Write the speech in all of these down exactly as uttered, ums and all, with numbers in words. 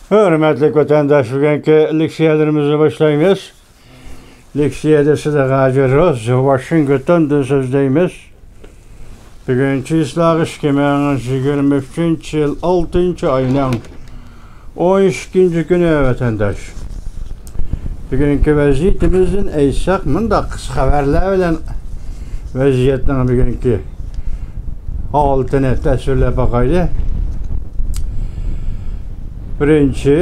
ھۆرمەتلىك ۋەتەنداش، بۈگۈنكى لېكسىيەلىرىمىزنى باشلايمىز. لېكسىيەدە سىلەرگە ھازىر روز ۋاشىنگتوندىن سۆزلەيمىز. بۈگۈن چىسلاغ ئىككى مىڭ يىگىرمە ئۈچىنچى يىل ئالتىنچى ئاينىڭ ئون ئىككىنچى كۈنى، ۋەتەنداش. بۈگۈنكى ۋەزىيىتىمىزدىن ئېيتساق، مۇنداق قىسقا خەۋەرلەر بىلەن ۋەزىيەتنىڭ بۈگۈنكى ھالىتىنى تەسۋىرلەپ باقايلى. بىرىنچى،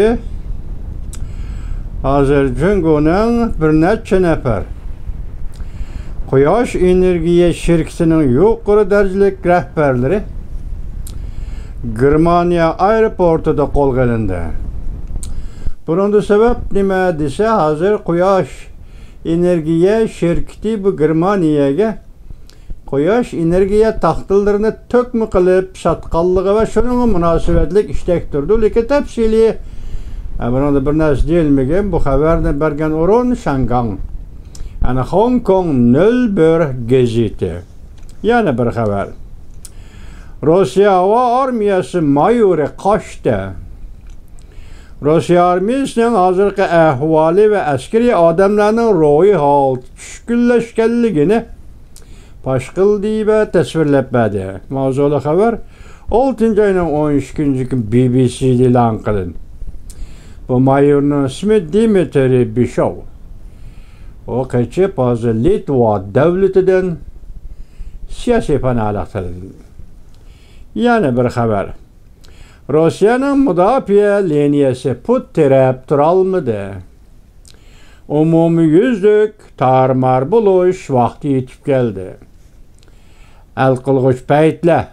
ھازىر جۇڭگونىڭ بىر نەچچە نەپەر قۇياش ئېنېرگىيە شىركىتىنىڭ يۇقىرى دەرىجىلىك رەھبەرلىرى گېرمانىيە ئايروپورتىدا قولغا ئېلىندى. بۇنىڭدا سەۋەب نېمە دېسە، ھازىر قۇياش ئېنېرگىيە شىركىتى بۇ گېرمانىيەگە قۇياش ئېنېرگىيە تاختىلىرىنى تۆكمە قىلىپ ساتقانلىقى ۋە شۇنىڭغا مۇناسىۋەتلىك ئىشتەك تۇرىدۇ. لېكىن تەپسىلىي، ھە، بۇنىڭدا بىر نەرسە دېيىلمىگەن. بۇ خەۋەرنى بەرگەن ئورۇن شاڭگاڭ، يەنى خوڭكوڭ نۆل بىر گېزىتى. يەنە بىر خەۋەر. روسىيە ھاۋا ئارمىيەسى مايورى قاچتى. روسىيە ئارمىيەسىنىڭ ھازىرقى ئەھۋالى ۋە ئەسكىرىي ئادەملەرنىڭ روھىي ھالىتى چۈشكۈنلەشكەنلىكىنى پاش قىلدى ۋە تەسۋىرلەپ بەردى. ماۋزۇلۇق خەۋەر ئالتىنچى ئاينىڭ ئون ئىككىنچى كۈنى بى بى سىدا ئېلان قىلىندى. بۇ مايورنىڭ ئىسمى دىمىترىي بىشوۋ. ئۇ قېچىپ، ھازىر لىتۋا دۆلىتىدىن سىياسىي پاناھلىق تىلىدى. يەنە بىر خەۋەر. روسىيەنىڭ مۇداپىئە لىنىيەسى پۇت تىرەپ تۇرالمىدى. ئومۇميۈزلۈك تارمار بولۇش ۋاقتى يېتىپ كەلدى. ھەل قىلغۇچ پەيتلەر.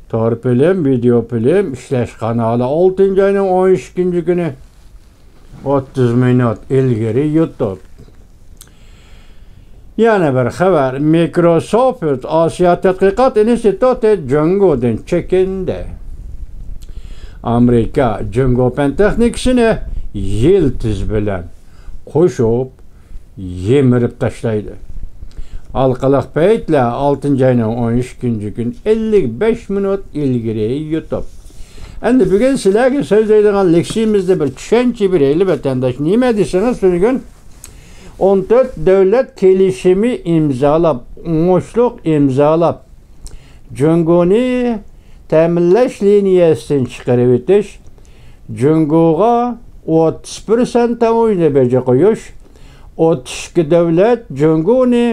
تور فىلىم، ۋىدېئو فىلىم ئىشلەش قانالى ئالتىنچى ئاينىڭ ئون ئىككىنچى كۈنى، ئوتتۇز مىنۇت ئىلگىرى يۇتۇپ. يەنە بىر خەۋەر. مىكروسوفت ئاسىيا تەتقىقات ئىنستىتۇتى جۇڭگودىن چېكىندى. ئامېرىكا جۇڭگو پەن تېخنىكىسىنى يىلتىز بىلەن قوشۇپ يىمىرىپ تاشلايدۇ. ھالقىلىق پەيتلەر ئالتىنچى ئاينىڭ ئون ئىككىنچى كۈنى ئەللىك بەش مىنۇت ئىلگىرى يۇتۇپ. ئەمدى بۈگۈن سىلەرگە سۆزلەيدىغان لېكسىيىمىزدە بىر چۈشەنچە بېرەيلى، ۋەتەنداش. نېمە دېسىڭىز، تۈنۈگۈن ئون تۆت دۆلەت كېلىشىمى ئىمزالاپ، ئوڭۇشلۇق ئىمزالاپ، جۇڭگونى تەمىنلەش لىنىيەسىدىن چىقىرىۋېتىش، جۇڭگوغا ئوتتۇز پىرسەنت تاموژنا بېجى قويۇش، ئوتتۇز ئىككى دۆلەت جۇڭگونى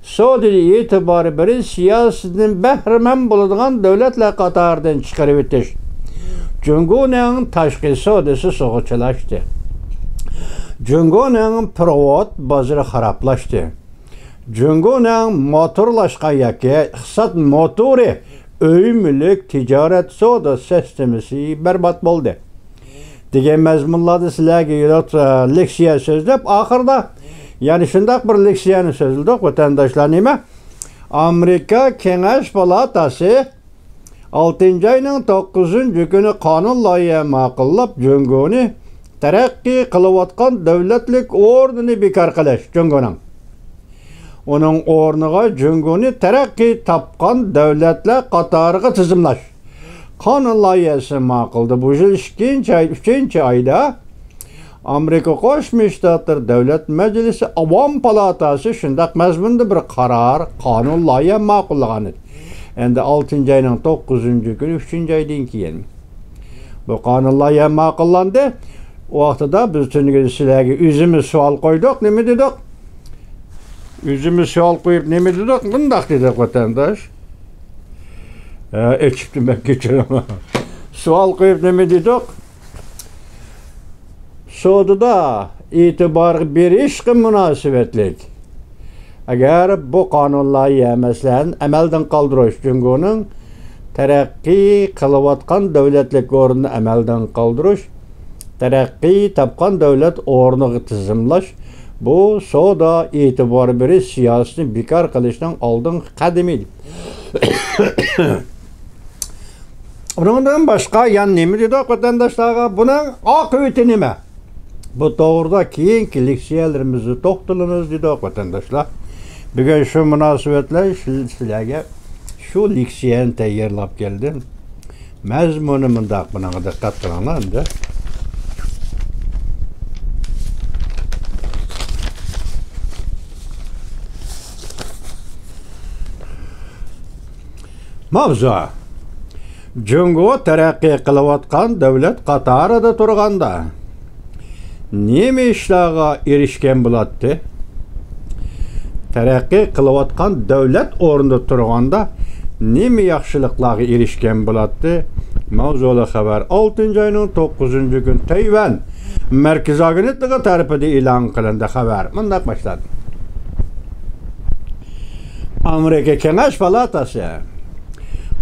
سودىدا ئېتىبار بېرىش سىياسىتىدىن بەھرىمەن بولىدىغان دۆلەتلەر قاتارىدىن چىقىرىۋېتىش، جۇڭگونىڭ تاشقى سودىسى سۇغا چىلاشتى. جۇڭگونىڭ پېرېۋوت بازىرى خارابلاشتى. جۇڭگونىڭ موتورلاشقان ياكى ئىقتىساد موتورى، ئۆي مۈلۈك، تىجارەت، سودا سىستېمىسى بەربات بولدى، دېگەن مەزمۇنلاردا سىلەرگە يولۇق، لېكسىيە سۆزلەپ، ئاخىرىدا يەنە شۇنداق بىر لېكسىيەنى سۆزلىدۇق، ۋەتەنداشلار. نېمە؟ ئامېرىكا كېڭەش پالاتاسى ئالتىنچى ئاينىڭ توققۇزىنچى كۈنى قانۇن لايىھە ماقۇللاپ، جۇڭگونى تەرەققىي قىلىۋاتقان دۆلەتلىك ئورنىنى بىكار قىلىش، جۇڭگونىڭ، ئۇنىڭ ئورنىغا جۇڭگونى تەرەققىي تاپقان دۆلەتلەر قاتارىغا تىزىملاش قانۇن لايىھەسى ماقۇلدى. بۇ يىل ئىككىنچى ئاي، ئۈچىنچى ئايدا ئامېرىكا قوشما شتاتلىرى دۆلەت مەجلىسى ئاۋام پالاتاسى شۇنداق مەزمۇندا بىر قارار، قانۇن لايىھە ماقۇللىغان ئىدى. ئەمدى ئالتىنچى ئاينىڭ توققۇزىنچى كۈنى، ئۈچىنچى ئايدىن كېيىن بۇ قانۇن لايىھە ماقۇللاندى. ئۇ ۋاقتىدا بىز تۈنۈگۈن سىلەرگە ئۆزىمىز سوئال قويدۇق. نېمە دېدۇق؟ ئۆزىمىز سوئال قويۇپ نېمە دېدۇق؟ مۇنداق دېدۇق، ۋەتەنداش. ھە، ئېچىپتىمەن، كەچۈرۈڭ. سوئال قويۇپ نېمە دېدۇق؟ سودىدا ئېتىبارغا بېرىشقا مۇناسىۋەتلىك، ئەگەر بۇ قانۇن لايىھە مەسىلەن ئەمەلدىن قالدۇرۇش، جۇڭگونىڭ تەرەققىي قىلىۋاتقان دۆلەتلىك ئورنىنى ئەمەلدىن قالدۇرۇش، تەرەققىي تاپقان دۆلەت ئورنىغا تىزىملاش، بۇ سودا ئېتىبار بېرىش سىياسىتىنى بىكار قىلىشنىڭ ئالدىنقى قەدىمى. ئۇنىڭدىن باشقا يەنە نېمە دېدۇق ۋەتەنداشلارغا؟ بۇنىڭ ئاقىۋىتى نېمە؟ بۇ توغرىدا كېيىنكى لېكسىيەلىرىمىزدە توختىلىمىز دېدۇق، ۋەتەنداشلار. بۈگۈن شۇ مۇناسىۋەت بىلەن شۇ، سىلەرگە شۇ لېكسىيەنى تەييارلاپ كەلدىم. مەزمۇنى مۇنداق، بۇنىڭغا دىققەت قىلىڭلار ئەمدى. ماۋزۇ: جۇڭگو تەرەققىي قىلىۋاتقان دۆلەت قاتارىدا تۇرغاندا نېمە ئىشلارغا ئېرىشكەن بولاتتى؟ تەرەققىي قىلىۋاتقان دۆلەت ئورنىدا تۇرغاندا نېمە ياخشىلىقلارغا ئېرىشكەن بولاتتى؟ ماۋزۇلۇق خەۋەر، ئالتىنچى ئاينىڭ توققۇزىنچى كۈن تەيۋەن مەركىزىي ئاگېنتلىقى تەرىپىدىن ئېلان قىلىندى. خەۋەر مۇنداق باشلاندى. ئامېرىكا كېڭەش پالاتاسى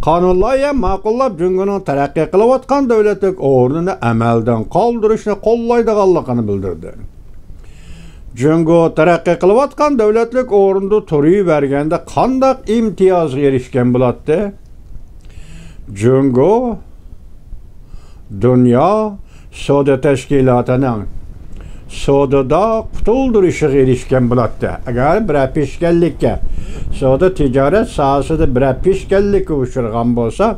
قانۇن لايىھە ماقۇللاپ، جۇڭگونىڭ تەرەققىي قىلىۋاتقان دۆلەتلىك ئورنىنى ئەمەلدىن قالدۇرۇشنى قوللايدىغانلىقىنى بىلدۈردى. جۇڭگو تەرەققىي قىلىۋاتقان دۆلەتلىك ئورنىدا تۇرۇۋەرگەندە قانداق ئىمتىيازغا ئېرىشكەن بولاتتى؟ جۇڭگو دۇنيا سودا تەشكىلاتىنىڭ سودىدا قۇتۇلدۇرۇشىغا ئېرىشكەن بولاتتى. ئەگەر بىرەر پېشكەللىككە، سودا تىجارەت ساھەسىدە بىرەر پېشكەللىككە ئۇچرىغان بولسا،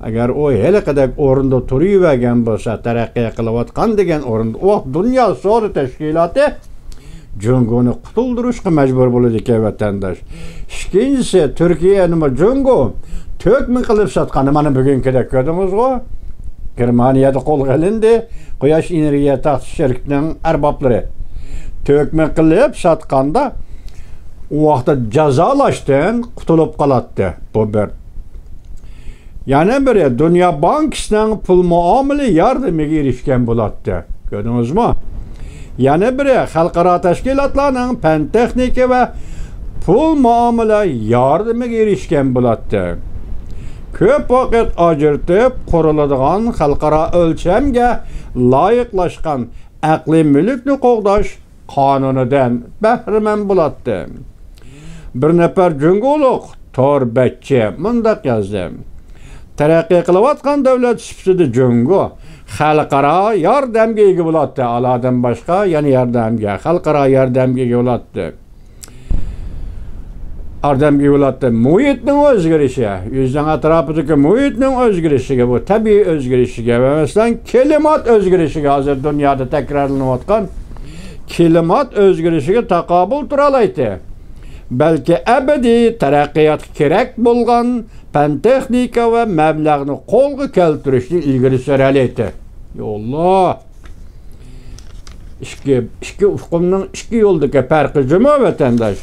ئەگەر ئۇ ھېلىقىدەك ئورۇندا تۇرۇۋەرگەن بولسا، تەرەققىي قىلىۋاتقان دېگەن ئورۇندا، ئۇ ۋاقىت دۇنيا سودا تەشكىلاتى جۇڭگونى قۇتۇلدۇرۇشقا مەجبۇر بولىدىكەن، ۋەتەنداش. ئىككىنچىسى، تۈركىيەنىمۇ جۇڭگو تۆكمە قىلىپ ساتقان، مانا بۈگۈنكىدەك، كۆردىڭىزغۇ؟ گېرمانىيەدە قولغا ئېلىندى، قۇياش ئېنېرگىيە تاختىسى شىركىتىنىڭ ئەربابلىرى. تۆكمە قىلىپ ساتقاندا، ئۇ ۋاقىتتا جازالاشتىن قۇتۇلۇپ قالاتتى. بۇ بىر. يەنە بىرى، دۇنيا بانكىسىنىڭ پۇل مۇئامىلە ياردىمىگە ئېرىشكەن بولاتتى. كۆردىڭىزمۇ؟ يەنە بىرى، خەلقئارا تەشكىلاتلارنىڭ پەن-تېخنىكا ۋە پۇل مۇئامىلە ياردىمىگە ئېرىشكەن بولاتتى. كۆپ ۋاقىت ئاجرىتىپ قۇرۇلىدىغان خەلقئارا ئۆلچەمگە لايىقلاشقان ئەقلىي مۈلۈكنى قوغداش قانۇنىدىن بەھرىمەن بولاتتى. بىر نەپەر جۇڭگولۇق تور بەتچى مۇنداق يازدى: تەرەققىي قىلىۋاتقان دۆلەت سۈپىتىدە جۇڭگو خەلقئارا ياردەمگە ئىگە بولاتتى. ئالادىن باشقا يەنە ياردەمگە، خەلقئارا ياردەمگە ئىگە بولاتتى. ياردەمگە ئىگە بولاتتى. مۇھىتنىڭ ئۆزگىرىشى، ئۆزىنىڭ ئەتراپىدىكى مۇھىتنىڭ ئۆزگىرىشىگە، بۇ تەبىئىي ئۆزگىرىشىگە ۋە مەسىلەن، كىلىمات ئۆزگىرىشىگە، ھازىر دۇنيادا تەكرارلىنىۋاتقان كىلىمات ئۆزگىرىشىگە تاقابىل تۇرالايتتى. بەلكى ئەبەدىي تەرەققىياتقا كېرەك بولغان پەن-تېخنىكا ۋە مەبلەغنى قولغا كەلتۈرۈشنى ئىلگىرى سۈرەلەيتتى. يا ئاللا! ئىككى، ئىككى ئۇقۇمنىڭ ئىككى يولدىكى پەرقى جۇمۇ، ۋەتەنداش.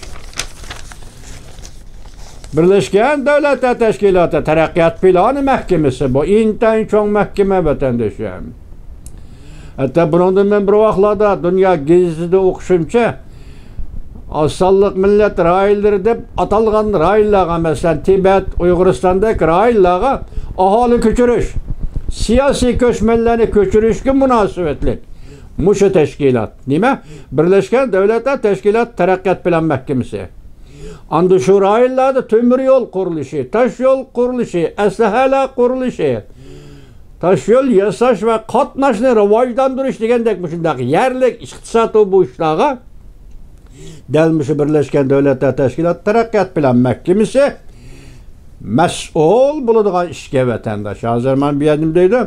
بىرلەشكەن دۆلەتلەر تەشكىلاتى تەرەققىيات پىلانى مەھكىمىسى، بۇ ئىنتايىن چوڭ مەھكىمە، ۋەتەنداشلار. ھەتتا بۇنىڭدىن مەن بىر ۋاقىتلاردا دۇنيا گېزىتىدە ئوقۇشۇمچە، ئاز سانلىق مىللەت رايونلىرى دەپ ئاتالغان رايونلارغا، مەسىلەن، تىبەت، ئۇيغۇرىستاندەك رايونلارغا ئاھالە كۆچۈرۈش، سىياسىي كۆچمەنلەرنى كۆچۈرۈشكە مۇناسىۋەتلىك مۇشۇ تەشكىلات. نېمە؟ بىرلەشكەن دۆلەتلەر تەشكىلاتى تەرەققىيات پىلان مەھكىمىسى. ئاندىن شۇ رايونلاردا تۆمۈر يول قۇرۇلۇشى، تاش يول قۇرۇلۇشى، ئەسلىھەلەر قۇرۇلۇشى، تاش يول ياساش ۋە قاتناشنى راۋاجلاندۇرۇش دېگەندەك مۇشۇنداق يەرلىك ئىقتىساد ۋە بۇ ئىشلارغا دەل مۇشۇ بىرلەشكەن دۆلەتلەر تەشكىلاتى تەرەققىيات پىلان مەھكىمىسى مەسئۇل بولىدىغان ئىشكەن، ۋەتەنداش. ھازىر مانا بۇ يەردە نېمە دەيدۇ؟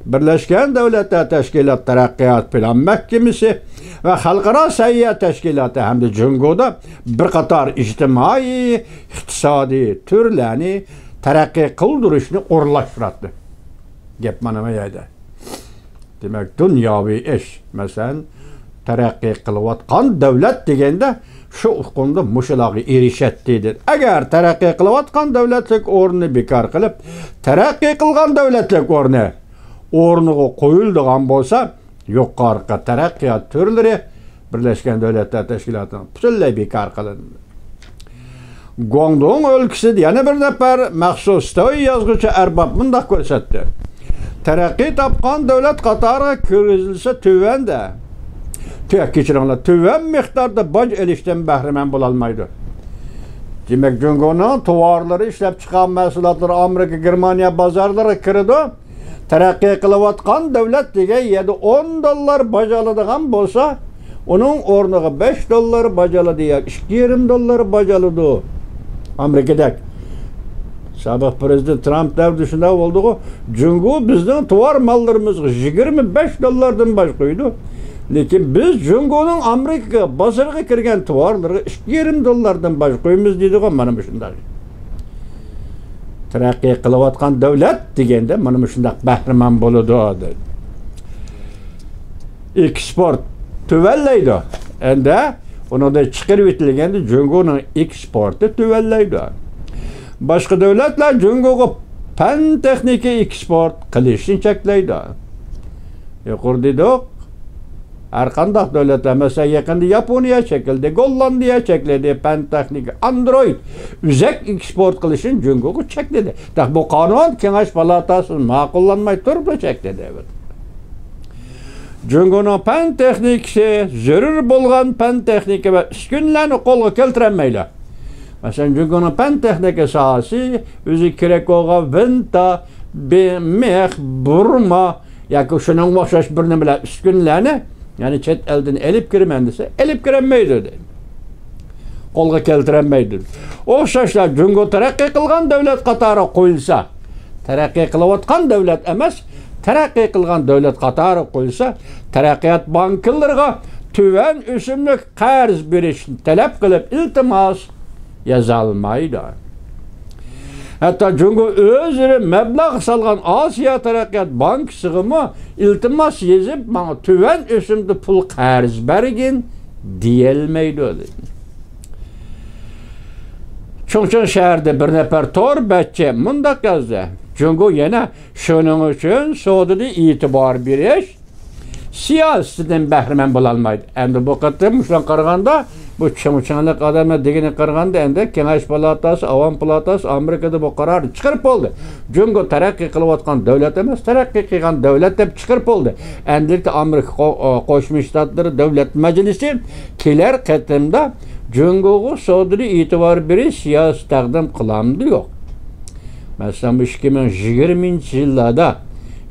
بىرلەشكەن دۆلەتلەر تەشكىلاتى تەرەققىيات پىلان مەھكىمىسى ۋە خەلقئارا سەھىيە تەشكىلاتى ھەمدە جۇڭگودا بىر قاتار ئىجتىمائىي، ئىقتىسادىي تۈرلەرنى تەرەققىي قىلدۇرۇشنى ئورۇنلاشتۇراتتى. گەپ مانا بۇ يەردە. دېمەك، دۇنياۋى ئىش، مەسىلەن، تەرەققىي قىلىۋاتقان دۆلەت دېگەندە شۇ ئۇقۇمدا مۇشۇلارغا ئېرىشەتتى دېدى. ئەگەر تەرەققىي قىلىۋاتقان دۆلەتلىك ئورنىنى بىكار قىلىپ، تەرەققىي قىلغان دۆلەتلىك ئورنى ئورنىغا قويۇلىدىغان بولسا، يۇقىرىقى تەرەققىيات تۈرلىرى بىرلەشكەن دۆلەتلەر تەشكىلاتىنىڭ پۈتۈنلەي بىكار قىلىندى. گۇاڭدۇڭ ئۆلكىسىدە يەنە بىر نەپەر مەخسۇس توي يازغۇچى ئەرباب مۇنداق كۆرسەتتى: تەرەققىي تاپقان دۆلەت قاتارىغا كىرگۈزۈلسە تۆۋەندە، تۆ-، كەچۈرۈڭلار، تۆۋەن مىقداردا باج ئېلىشتىن بەھرىمەن بولالمايدۇ. دېمەك، جۇڭگونىڭ تاۋارلىرى، ئىشلەپچىقارغان مەھسۇلاتلىرى ئامېرىكا، گېرمانىيە بازارلىرىغا كىرىدۇ. تەرەققىي قىلىۋاتقان دۆلەت دېگەن يەردە ئون دوللار باج ئالىدىغان بولسا، ئۇنىڭ ئورنىغا بەش دوللار باج ئالىدۇ ياكى ئىككى يېرىم دوللار باج ئالىدۇ. ئامېرىكىدەك. سابىق پىرېزىدېنت ترامپ دەۋرىدە شۇنداق بولدىغۇ. جۇڭگو بىزنىڭ تاۋار ماللىرىمىزغا يىگىرمە بەش دوللاردىن باج قويىدۇ. لېكىن بىز جۇڭگونىڭ ئامېرىكا بازىرىغا كىرگەن تاۋارلىرىغا ئىككى يېرىم دوللاردىن باج قويىمىز دېدىغۇ، مانا مۇشۇنداق. تەرەققىي قىلىۋاتقان دۆلەت دېگەندە مانا مۇشۇنداق بەھرىمەن بولىدۇ، دەيدۇ. ئېكسپورت تۆۋەنلەيدۇ. ئەندە ئۇنىڭدىن چىقىرىۋېتىلگەندە جۇڭگونىڭ ئېكسپورتى تۆۋەنلەيدۇ. باشقا دۆلەتلەر جۇڭگوغا پەن تېخنىكا ئېكسپورت قىلىشنى چەكلەيدۇ. يۇقىرىدا دېدۇق، ھەر قانداق دۆلەتلەر، مەسىلەن، يېقىندا ياپونىيە چەكلىدى، گوللاندىيە چەكلىدى، پەن تېخنىكا، ئاندرويد، ئۈزۈك ئېكسپورت قىلىشنى جۇڭگوغا چەكلىدى. تېخى بۇ قانۇن كېڭەش پالاتاسى ماقۇللانماي تۇرۇپلا چەكلىدى، ئەلۋەتتە. جۇڭگونىڭ پەن تېخنىكىسى زۆرۈر بولغان پەن تېخنىكا ۋە ئۈسكۈنىلەرنى قولغا كەلتۈرەلمەيدۇ. مەسىلەن، جۇڭگونىڭ پەن تېخنىكا ساھەسى ئۆزىگە كېرەك بولغان ۋىنتا، بى-، مىخ، بۇرما ياكى شۇنىڭغا ئوخشاش بىر نېمىلەر، ئۈسكۈنىلەرنى، يەنى چەت ئەلدىن ئېلىپ كىرىمەن دېسە، ئېلىپ كىرەلمەيدۇ، دەيدۇ. قولغا كەلتۈرەلمەيدۇ. ئوخشاشلا جۇڭگو تەرەققىي قىلغان دۆلەت قاتارىغا قويۇلسا، تەرەققىي قىلىۋاتقان دۆلەت ئەمەس، تەرەققىي قىلغان دۆلەت قاتارىغا قويۇلسا، تەرەققىيات بانكىلىرىغا تۆۋەن ئۆسۈملۈك قەرز بېرىشنى تەلەپ قىلىپ ئىلتىماس يازالمايدۇ. ھەتتا جۇڭگو ئۆزلىرى مەبلەغ سالغان ئاسىيا تەرەققىيات بانكىسىغىمۇ ئىلتىماس يېزىپ، ماڭا تۆۋەن ئۆسۈمدە پۇل قەرز بەرگىن دېيەلمەيدۇ. چۇڭچىڭ شەھىرىدە بىر نەپەر تور بەتچى مۇنداق يازدى: جۇڭگو يەنە شۇنىڭ ئۈچۈن سودىدا ئېتىبار بېرىش سىياسىتىدىن بەھرىمەن بولالمايدۇ. ئەمدى بۇ قېتىم شۇنداق قارىغاندا، بۇ چىڭچىڭلىق ئادەملەر دېگىنىگە قارىغاندا، ئەمدى كېڭەش پالاتاسى، ئاۋام پالاتاسى ئامېرىكىدا بۇ قارارنى چىقىرىپ بولدى. جۇڭگو تەرەققىي قىلىۋاتقان دۆلەت ئەمەس، تەرەققىي قىلغان دۆلەت دەپ چىقىرىپ بولدى. ئەمدىلىكتە ئامېرىكا قو-، قوشما شتاتلىرى دۆلەت مەجلىسى كېلەر قېتىمدا جۇڭگوغا سودىدا ئېتىبار بېرىش سىياسىتى تەقدىم قىلامدۇ يوق؟ مەسىلەن، بۇ ئىككى مىڭ يىگىرمىنچى يىللاردا،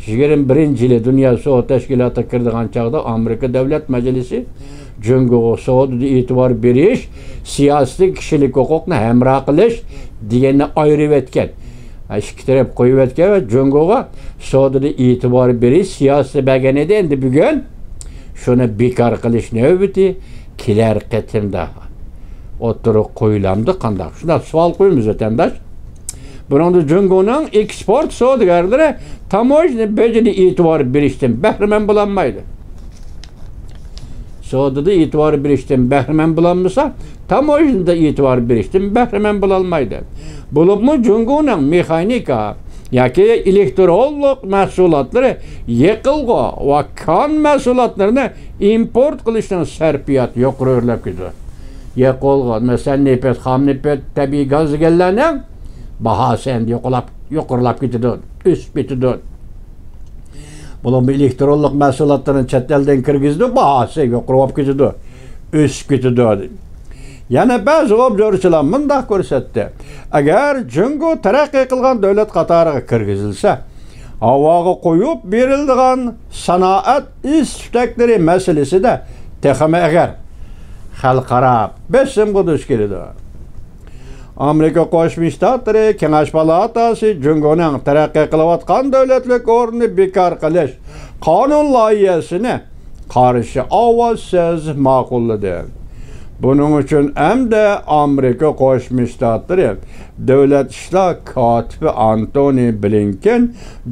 يىگىرمە بىرىنچى يىلى دۇنيا سودا تەشكىلاتىغا كىرىدىغان چاغدا ئامېرىكا دۆلەت مەجلىسى جۇڭگوغا سودىدا ئېتىبار بېرىش سىياسىتى، كىشىلىك ھوقۇقنى ھەمراھ قىلىش دېگەننى ئايرىۋەتكەن. ئىككى تەرەپ قويۇۋەتكەن ۋە جۇڭگوغا سودىدا ئېتىبار بېرىش سىياسىتى بەرگەن ئىدى. ئەمدى بۈگۈن شۇنى بىكار قىلىش نۆۋىتى كېلەر قېتىمدا ئوتتۇرىغا قويۇلامدۇ قانداق؟ شۇنداق سوئال قويىمىز، ۋەتەنداش. بۇنىڭدا جۇڭگونىڭ ئېكسپورت سودىگەرلىرى تاموژنا بېجىدە ئېتىبار بېرىشتىن بەھرىمەن بولالمايدۇ. سودىدا ئېتىبار بېرىشتىن بەھرىمەن بولالمىسا، تاموژنىدا ئېتىبار بېرىشتىن بەھرىمەن بولالمايدۇ. بولۇپمۇ جۇڭگونىڭ مېخانىكا ياكى ئېلېكترونلۇق مەھسۇلاتلىرى، يېقىلغۇ ۋە كان مەھسۇلاتلىرىنى ئىمپورت قىلىشنىڭ سەرپىياتى يۇقىرى ئۆرلەپ كېتىدۇ. يېقىلغۇ، مەسىلەن، نېفىت، خام نېفىت، تەبىئىي گاز دېگەنلەرنىڭ باھاسى ئەمدى يۇقىرىلاپ، يۇقىرىلاپ كېتىدۇ، ئۆسۈپ كېتىدۇ. بولۇپمۇ ئېلېكترونلۇق مەھسۇلاتلارنى چەت ئەلدىن كىرگۈزدۇق، باھاسى يۇقىرىلاپ كېتىدۇ، ئۆسۈپ كېتىدۇ. يەنە بەزى ئوبزورچىلار مۇنداق كۆرسەتتى: ئەگەر جۇڭگو تەرەققىي قىلغان دۆلەت قاتارىغا كىرگۈزۈلسە، ھاۋاغا قويۇپ بېرىلىدىغان سانائەت ئىش تۈپەكلىرى مەسىلىسىدە تېخىمۇ ئېغىر خەلقئارا بېسىمغا دۇچ كېلىدۇ. ئامېرىكا قوشما شتاتلىرى كېڭەش پالاتاسى جۇڭگونىڭ تەرەققىي قىلىۋاتقان دۆلەتلىك ئورنىنى بىكار قىلىش قانۇن لايىھەسىنى قارشى ئاۋازسىز ماقۇللىدى. بۇنىڭ ئۈچۈن ئەمدى ئامېرىكا قوشما شتاتلىرى دۆلەت ئىشلار كاتىپى ئانتونى بلىنكېن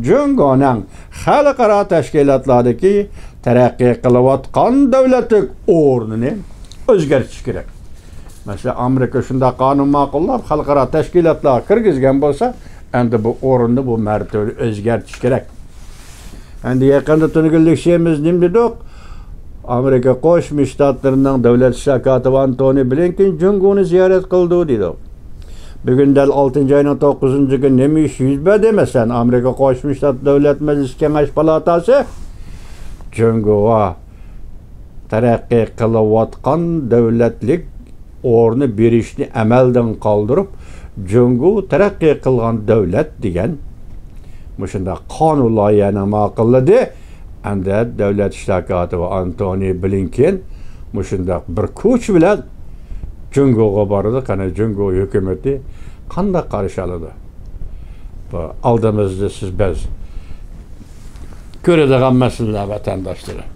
جۇڭگونىڭ خەلقئارا تەشكىلاتلاردىكى تەرەققىي قىلىۋاتقان دۆلەتلىك ئورنىنى ئۆزگەرتىشى كېرەك. مەسىلەن، ئامېرىكا شۇنداق قانۇن ماقۇللاپ، خەلقئارا تەشكىلاتلارغا كىرگۈزگەن بولسا، ئەمدى بۇ ئورۇننى، بۇ مەرتىۋىنى ئۆزگەرتىش كېرەك. ئەمدى يېقىندا تۈنۈگۈن لېكسىيەمىز نېمە دېدۇق؟ ئامېرىكا قوشما شتاتلىرىنىڭ دۆلەت ئىشلار كاتىپى ئانتونى بلىنكېن جۇڭگونى زىيارەت قىلىدۇ دېدۇق. بۈگۈن دەل ئالتىنچى ئاينىڭ توققۇزىنچى كۈنى نېمە ئىش يۈز بەردى؟ مەسىلەن، ئامېرىكا قوشما شتات دۆلەت مەجلىسى كېڭەش پالاتاسى جۇڭگوغا تەرەققىي قىلىۋاتقان دۆلەتلىك ئورنى بېرىشنى ئەمەلدىن قالدۇرۇپ، جۇڭگو تەرەققىي قىلغان دۆلەت دېگەن مۇشۇنداق قانۇن لايىھەنى ماقۇللىدى. ئەمدى دۆلەت ئىشلار كاتىپى ئانتونى بلىنكېن مۇشۇنداق بىر كوچا بىلەن جۇڭگوغا بارىدۇ. قېنى جۇڭگو ھۆكۈمىتى قانداق قارشى ئالىدۇ؟ بۇ ئالدىمىزدا سىز بەز كۆرىدىغان مەسىلىلەر، ۋەتەنداشلىرىم.